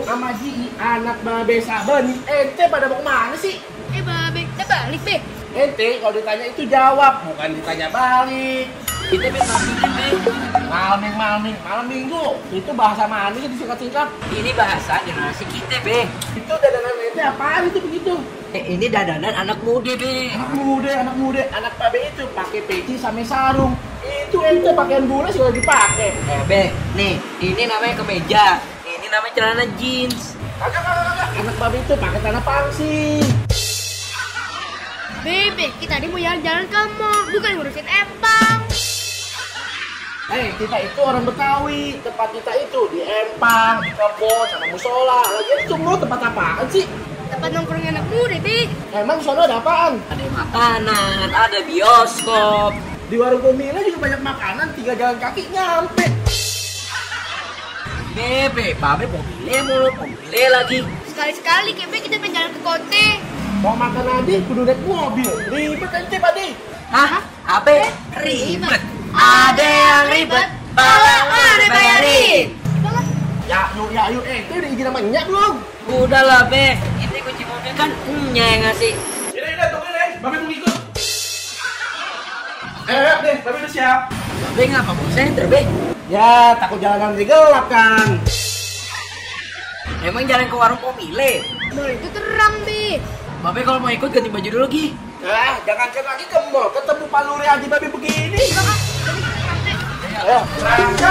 sama Ji, anak Babe Saben. Ente pada mau kemana sih? Babe, udah balik, Be. Ente kalau ditanya itu jawab, bukan ditanya balik. Kita Malam minggu. Itu bahasa mana sih disingkat-singkat? ini bahasa generasi kita, Be. Itu dadanan ente apaan itu begitu? Ini dadanan anak muda, Be. Anak muda. Anak Babe itu pakai peci sama sarung. Itu ente pakaian bola sih lagi pakai. Be, nih, ini namanya kemeja. Ini namanya celana jeans. Kagak. Anak Babe itu pakai tanah pangsi. Bebe, kita tadi mau jalan-jalan ke mall, bukan ngurusin Empang. Kita itu orang Betawi. Tempat kita itu di Empang, di kebon, sama musola. Lagian itu mall tempat apaan sih? Tempat nongkrong anak muda, Be. Emang sono ada apaan? Ada makanan, ada bioskop. Di warung Komila juga banyak makanan, 3 jalan kaki nyampe. Bebe, Babe mau pilih lagi. Sekali-sekali, Bebe, kita pengen jalan ke kote. Mau makan aja, kudu naik mobil. Ribet ente, Padi. Hah? Apa? Ribet. Ada yang ribet, bakalan dibayarin. Ya yuk, ente udah izin sama Nyak belum? Udahlah, Be. Ini kunci mobil kan Nya yang ngasih. Yaudah, tungguin deh. Babe mau ikut. Deh, Babe udah siap. Be ngapa mau senter, Be? Ya, takut jalanan gelap kan. Emang jalan ke warung Komile. Mall itu terang, Be. Babe kalau mau ikut ganti baju dulu lagi. Jangan lagi ke mall, ketemu Pak Luri Haji Babe begini. Ayo, berangkat.